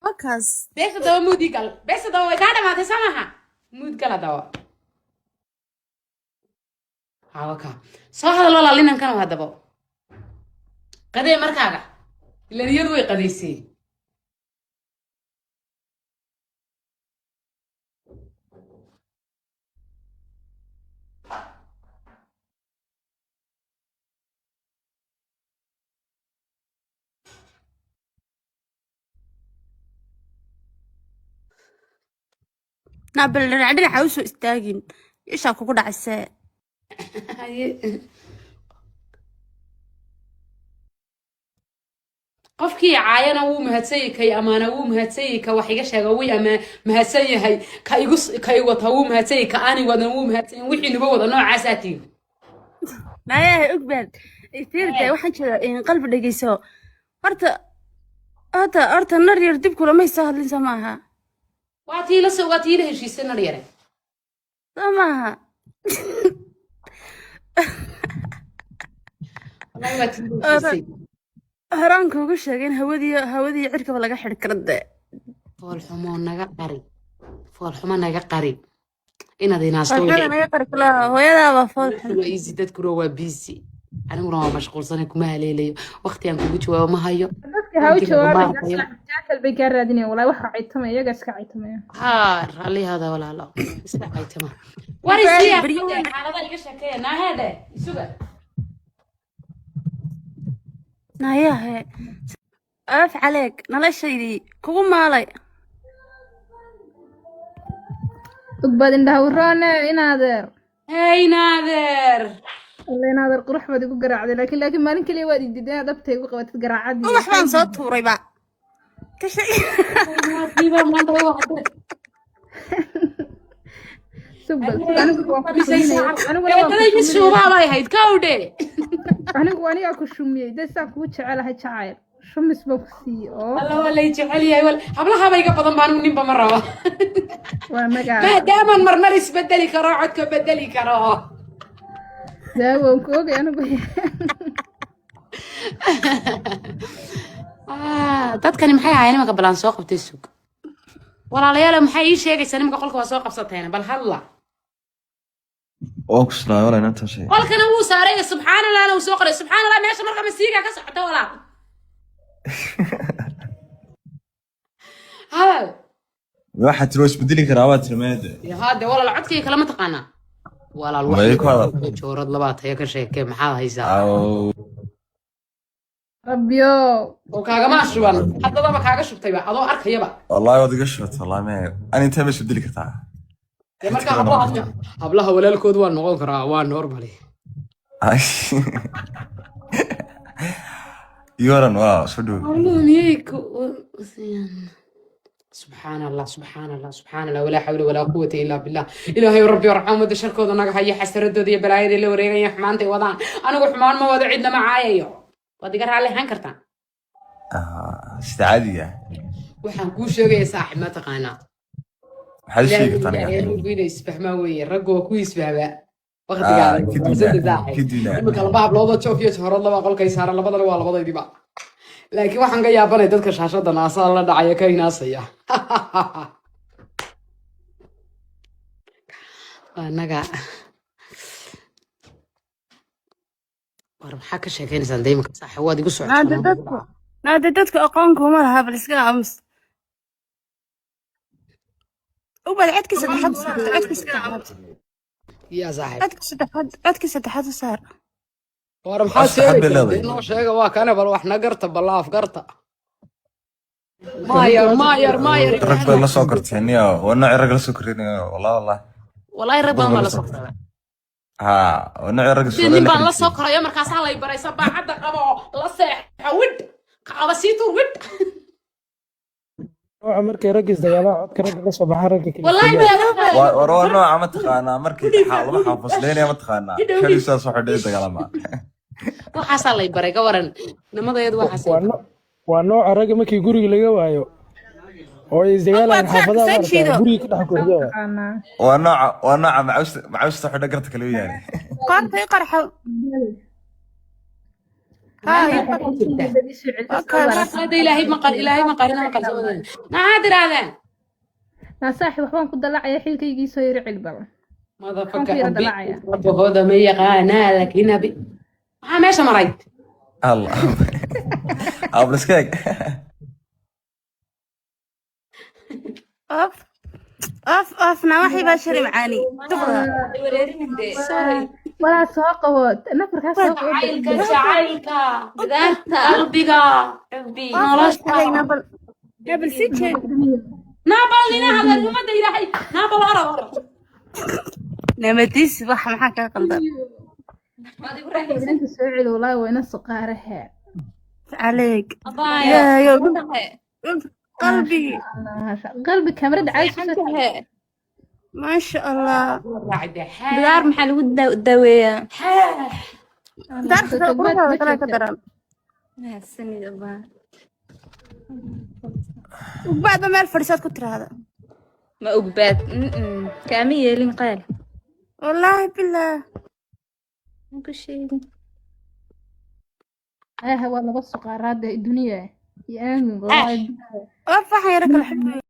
Wakaas. Bees haddaba mute ii gal. Bees haddaba way kaa dhamaatay, soo maaha? Mute gal haddaba. Hawaka soo hadal walaal. Inankan haddaba qadee markaaga, ilan iyadu way qadaysay. Naabal dhinac dhinaca usoo istaagin, ishaa kugu dhacaysee. Haye. Qofkii caayana wuu mahadsan yahay, kay amaana wuu mahadsan yahay, ka wax iga sheega wuu ama mahadsan yahay, ka igu ka i wata wuu mahadsan yahay, ka aani wadan wuu mahadsan yahay. Wixii nuba wada noocaasaa tihin. Naayaha Ogbaad, fiirde, waxaan jeedaa in qalbi dhegeyso. Horta nar yar dib kulamay soo hadlin, soo maaha? Waa tii la heshiisay nar yare. Soo maaha? Wallahi waa tii la heshiisay. Horaan kuugu sheegay in hawadii cirkaba laga xidhi karo dee. Foolxumo naga qari, foolxumo naga qari inaad inaasto. Foolxumada naga qari kulaha, hooyadaabaa fool xun. Waa easy, dadkuna waa busy, aniguna waa mashquulsanay, kuma haleelayo waqti aan kugu jawaabo ma hayo. Dadka ha u Waqtiga kuma jawaabin. hayo. Jaakal bay kaa raadinayaan walaahi, waxa caytamaya iyaga iska caytamaya. Haa, raallihaada walaalo, iska qaytama war isiya. Baryahan- Xaalada iga sheekeeya naaheedhe, isuga. Naayahe, af caleeg noloshaydii kugu maalay. Ugbaad indhaha inaadeer. Hey naadeer. Alla inaadeer, qurux baad igu garaacday, laakiin maalin kaliya waad idiiday inaad dhabta igu qabatid garaacadii. Ubax baan soo tuurayba ka sheeg. Diiba maanta waa waxde. Sugbal anigu waan ku shuminaya, aniguna waan ku Eedaday mid shuminaya. shuubaa bay ahayd kawdhe. Anigu anigaa ku shumiyey dee, saan kugu jecelahay jacayl shumis baan ku siiyey oo. Alla waa lay jecel yahay wal, hablahaba iga badan baan, ninba ma rabo. Waa magaca. Maadaamaan marmar isbedeli karo, codka bedeli karo. Dee waan ku ogay anigu. Ah, dadkani maxay ahaayeen imanka? Balaan soo qabtay, sug walaalayaal, maxay ii sheegaysaa nimanka? Qolka waa soo qabsateen, bal hadla. Waan ku salaamay walaal, inanta shay. Qolkana wuu saaray, subxaan Allahna wuu soo qoray, subxaan Allah. Meesha marka masiiga ka socota walaal, hadal. Waxaad tiri waa isbedeli karaa, waa tiri meede. Hade walaal, codkayga kalama taqaanaa walaal. Way ku hadal. Joorad labaa taya ka sheekee, maxaad haysaa? Aw. Rabbiyo. Oo kaagama shuban haddadaba, kaaga shubtayba adoo arkayaba. Wallahi waad iga shubtay, wallahi mee ani intee ma isbedeli kartaa? Dee marka hablaha walaalkood waa noqon karaa, waa normal. Ay. Yoran waa soo dhow. Habluhu miyay ku subxaan Allah, subxaan Allah, subxaan Allah, walaa xawla walaa quwata illaa billah. Ilaahay rabbi raxmada sharkooda naga haya, xasaradooda iyo balaayada la wareegaya, xumaantay wadaan. Anigu xumaan ma wado, cidna ma caayayo, waad iga raalli ahaan kartaan. Ah, sida caadiga. Waxaan kuu sheegaya saaxib, ma taqaanaa? Maxaad ii sheegi kartaa Ilaahay aniga? raggu inay isfahmaan weeye, raggu waa ku isfahmaa. Ah, waqtigaada kadibna kadibna. Imika laba habloodoo joof iyo jahorood laba qolkay saaran, labadana waa labadaydiba, laakiin waxaan ka yaabanay dadka shaashada naasada la dhacaya ka hinaasaya. Waa naga war, maxaa ka sheekaynaysaan dee imika saaxib? Waad igu Naade socotaan. Dadku naade, dadku aqoon kuma laha, bal iska aamus. Ubad, codka saddexaad u saar, codka saddexaad. Yaa saaxib. Codka saddexaad, codka saddexaad u saar. War maxaad Saddexaad bay sheegaysaa? leedahay. Dee noo sheega, waa kane, bal wax na garta, bal af garta, maayar maayar maayar. Rag bay la soo korteen niyo, waa noocii rag la soo koreenayo, wallah wallah. Wallahi rag badan baa la soo Rag koray. Ha, waa noocii ragga Dee nin Soomaaliya baan la la soo korayo, markaasaa lay baraysa baacadda qabo, la seexo, widh kacaba sii tuur widh. Nooca markay ragga isdagaalaan codka ragga ka soo baxa ragga kala Wallahi fogaan. baa War waa nooca ma taqaanaa markii laba xaafasleynaya, ma taqaanaa kalisaas waxay dhici dagaalama. Waxaasaa lay baray, ka waran nimadayadu waxaasay. Waa nooca ragga markii guriga laga waayo oo ay isdagaalayaan Ubad, xaafadaha soo maaragtaa jiido. guriga ka dhex kooxda. Taqaanaa. Waa nooca macawsta xidha garta kala yaani. Qoorta i qarxo. Hada ilaahay ma qar, ilaahay ma qarina, ma qarsamadeen. Maxaad tirahdeen? Naa saaxib, waxbaan ku dalacaya, xilkaygii soo yiri cilbal. Motherfucker. Waxaan ku yara dalacaya. Rabbahooda ma yaqaanaa, laakiin abi maxaa meesha maray? Allah abliskaag. Of of of, naa waxay baa shari macaani duqda. Walaa soo qabo nafarkaa, soo qabo. Jacaylka, jacaylka, qalbiga, nolosha. Nabal, nabal sii jeed. Naabal nina hadal ummadda ilaahay, naabal orod orod. Namadiis waxa maxaa kaa qaldan? Inanta soo celi, walaahi waa ina suqaarahe. عليك يا يا قلبي. Qalbi kamarada caadi. ما شاء الله. Raacide. Bidaar maxaa lagu daweeyaa? دارك quruxda kale ka daran. Mahadsanid, abaa. Ugbaadba meel fadhiisaad ku tiraahda. Ma ogbaad. Kaama yeelin qaal. Wallaahi billaah. Ma ku sheegin. Ayaha waa laba suqaaraada duniya iyo aamin, walaahi. Waa faxan yaro kala xubay.